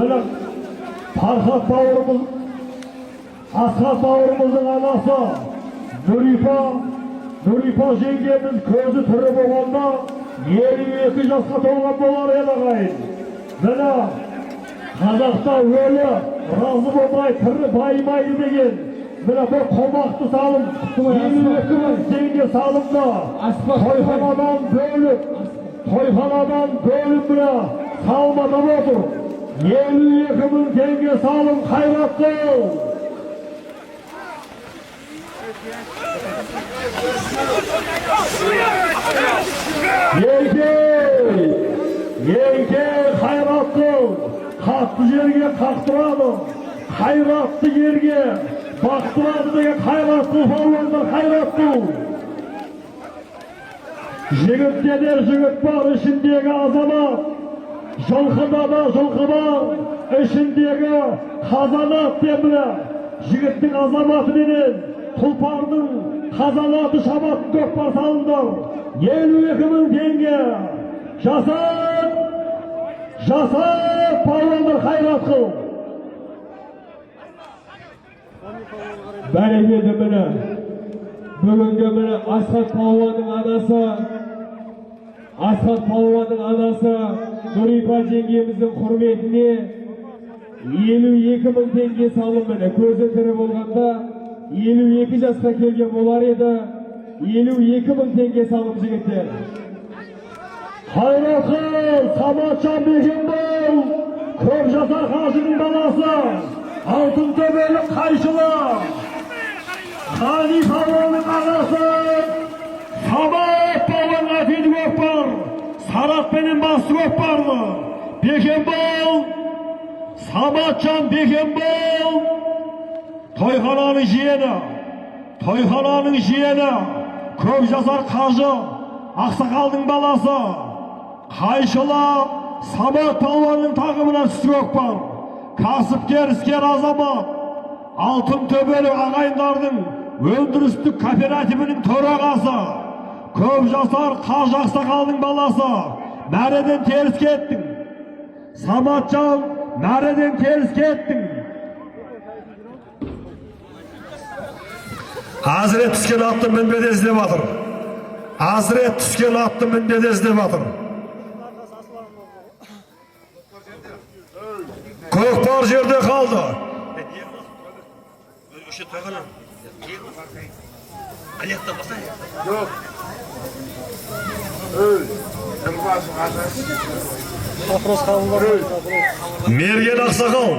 Міне, Фархат бауырымыз, Асхат бауырымыздың анасы Нүрипа, Нүрипа жеңгеміз көзі тірі болғанда 52 жасқа толған болар еді, ағайын. Міне, қазақта өлі разы болмай, тірі байымайды деген. Міне, бір қомақты салым, 52 000 теңге салымды тойханадан бөліп, тойханадан бөліп, міне, салым атап отыр. 52 000 теңге салым, қайрат қыл. Еңкей, еңкей, қайрат қыл. Қатты жерге қақтырады, қайратты жерге бақтырады деген. Қайрат қыл, палуандар, қайрат қыл. Жігітте де жігіт бар, ішіндегі азамат. Жылқыда да жылқы бар, ішіндегі қазанат деп. Міне, жігіттің азаматыменен тұлпардың қазанаты шабатын көкпар салыңдар. 52 000 теңге. Жасат, жасат, палуандар, қайрат қыл. Бәрекелді, міне. Бүгінгі, міне, Асхат палуанның анасы, Асхат палуанның анасы Нұрипа жеңгеміздің құрметіне 52 000 теңге салым. Міне, көзі тірі болғанда 52 жасқа келген болар еді. 52 000 теңге салым, жігіттер. Қайрат қыл, Саматжан Бекенбол, көп жасар қажының баласы, алтын төбелі қайшылы. Ғани палуанның ағасы Самат палуанға тиді көкпар. Саратпенен басты көкпарды. Бекенбол, Саматжан Бекенбол, тойхананың жиені, тойхананың жиені, көп жасар қажы, ақсақалдың баласы, қайшылы Самат палуанның тағымына түсті көкпар. Кәсіпкер, іскер азамат, алтын төбелі ағайындардың өндірістік кооперативінің төрағасы, көп жасар қажы ақсақалдың баласы. Мәреден теріс кеттің, Саматжан, мәреден теріс кеттің. Азірет түскен атты мінбеде іздеп жатыр. Азірет түскен атты мінбеде іздеп жатыр. Көкпар жерде қалды. Мерген ақсақал.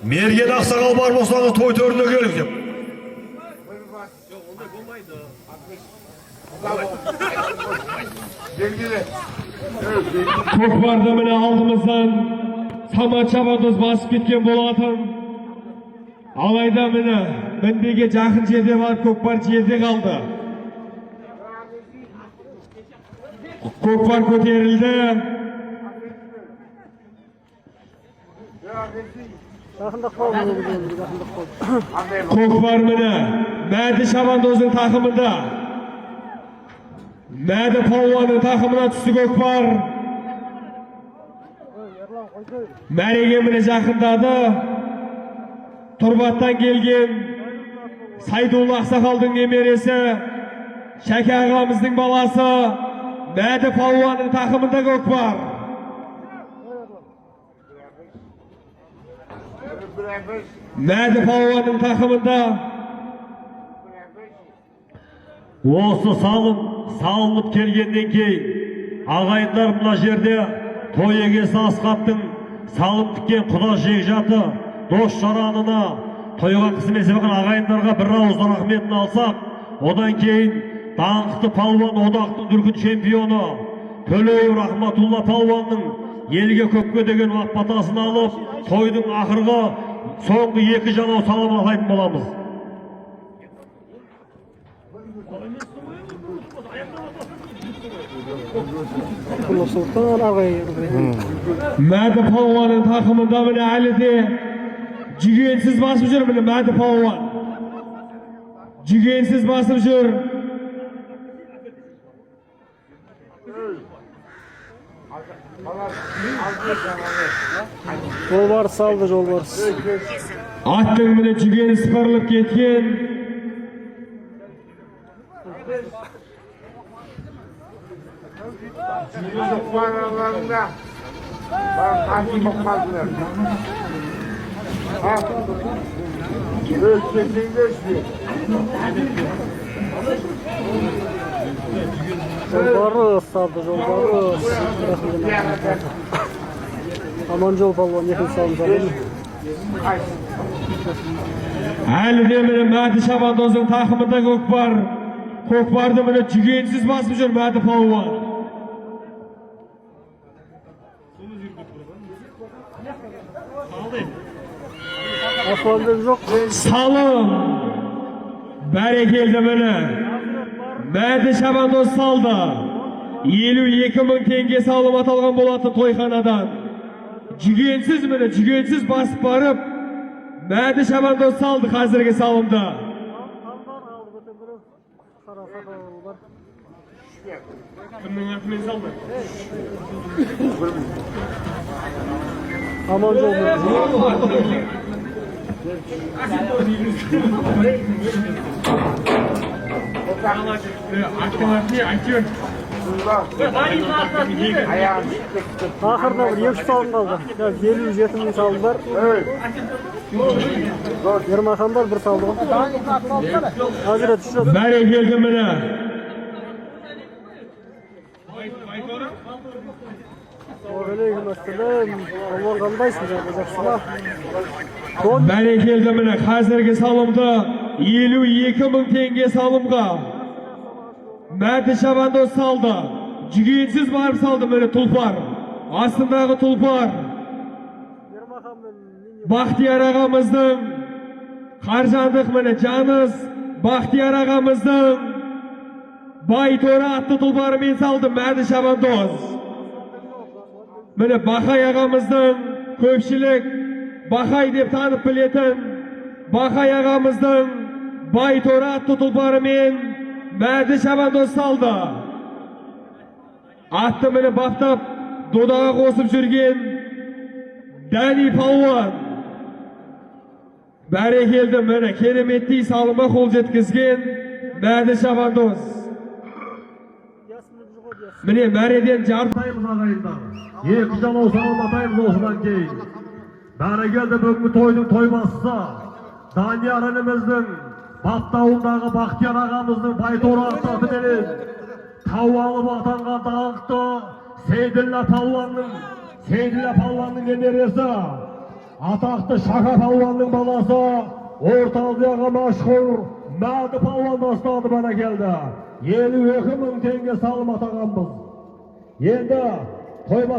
Мерген ақсақал, бар болсаңыз, той төріне келіңіз деп. Көкпарды, міне, алдымыздан Самат шабандоз басып кеткен болатын. Алайда, міне, мінбеге жақын жерде барып көкпар жерде қалды. Көкпар көтерілді. Көкпар, міне, Мәді шабандоздың тақымында. Мәді палуанның тақымына түсті көкпар. Мәреге, міне, жақындады. Тұрбаттан келген Сайдулла ақсақалдың немересі, Шәке ағамыздың баласы Мәді палуанның тақымында көкпар. Мәді палуанның тақымында. Осы салым салынып келгеннен кейін, ағайындар, мына жерде той егесі Асхаттың салым тіккен құда жекжаты, дос жаранына, тойға қызмет жасаған ағайындарға бір ауыз рахметін алсақ, одан кейін даңқты палуан, одақтың дүркін чемпионы Төлеев Рахматулла палуанның елге көпке деген ақ батасын алып, тойдың ақырғы соңғы екі жалау салымын атайтын боламыз. Мәді палуанның тақымында, міне, әлі де жүгенсіз басып жүр, міне, Мәді палуан. Жүгенсіз басып жүр. Жолбарыс салды, жолбарыс. Аттың міне жүгені сыпырылып кеткен. Paralarında var bakmazlar. Ha? 385 bin. Жолбарыс салды, жолбарыс. Рахмет. Аманжол палуан екінші салым салды. Әлі де міне Мәді шабандоздың тақымында көкпар. Көкпарды міне жүгенсіз басып жүр Мәді палуан. Асланбек жоқ. Салым. Бәрекелді міне. Мәді шабандоз салды. 52 мың теңге салым аталған болатын тойханадан. Жүгенсіз міне, жүгенсіз басып барып, Мәді шабандоз салды қазіргі салымды. Бар алды көтеріп, қара сақал бар. Кімнің атымен салды? Аманжол міне. Аттың атымен актер. Ayağım Ақырында бір екі салым қалды. Қазір 57 мың салым бар. Ермахан бар, бір салды ғой. Әзірет үш рет. Бәрекелді міне. Уағалейкум ассалам. Палуан, қандайсың, жағдай жақсы ма? Дон Бәрекелді міне қазіргі салымды 52 мың теңге салымға. Мәді шабандоз салды. Жүгенсіз барып салды міне тұлпар. Астындағы тұлпар. Ермахан мен Мини. Бақтияр ағамыздың Қаржандық міне Жаныз Бақтияр ағамыздың Байторы атты тұлпарымен салды Мәді шабандоз. Міне Бақай ағамыздың, көпшілік Бақай деп танып білетін Бақай ағамыздың Байторы атты тұлпарымен Мәді шабандоз салды. Атты міне баптап додаға қосып жүрген Дәни палуан. Бәрекелді міне кереметтей салымға қол жеткізген Мәді шабандоз. Диас мініп жүр ғой, Диас. Міне мәреден жарты Атаймыз, ағайындар. Екі жалау салым атаймыз осыдан кейін. Бәрекелді, бүгінгі тойдың тойбасысы Данияр ініміздің баптауындағы Бақтияр ағамыздың Байторы атты атыменен тау алып атанған даңқты Сейділлә палуанның немересі, атақты Шака палуанның баласы, Орта Азияға машһүр Мәді палуан бастады. Бәрекелді, 52 мың теңге салым атағанбыз. Енді тойбас